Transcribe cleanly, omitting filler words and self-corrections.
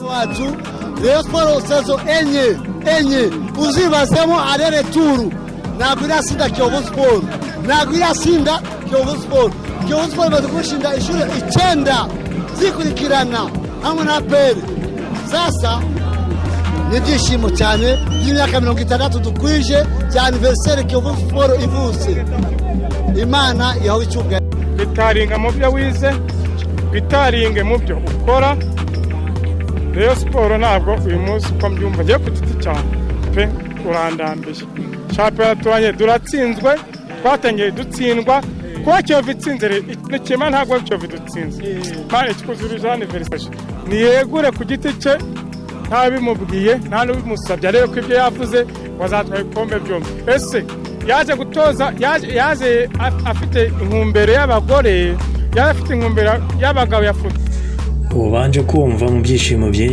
Wacu Rayon Sport, saison enye enye uzibazemo aller-retour, ntabwo irasinda Kiyovu Sport, ntabwo irasinda Kiyovu Sport. Kiyovu Sport imaze gushinda inshuro icyenda zikurikirana hamwe na APR. Sasa ni ibyishimo cyane by'imyaka 60 dukwije bya anniversaire Kiyovu Sport ivutse. Imana ihawe icyubahiro. Bitaringa mu byo wize, bitaringe mu byo ukora. Rayon Sport ntabwo uyu munsi uko mbyumva ngiye ku giti cyawe pe, urandambiye. Shampiyona turanye duratsinzwe, twatangiye dutsindwa. Kuba Kiyovu itsinze ikintu kimwe, ntabwo Kiyovu idutsinze kandi kikuzurije anniversaire. Niyegure ku giti cye, ntabimubwiye, nta n'ubimusabye, arebe ko ibyo yavuze bazatwara ibikombe byombi. Ese yaje gutoza, yaje afite intumbero y'abagore, yaje afite intumbero y'abagabo ya foot? Ubanje kumva mu byishimo byinshi.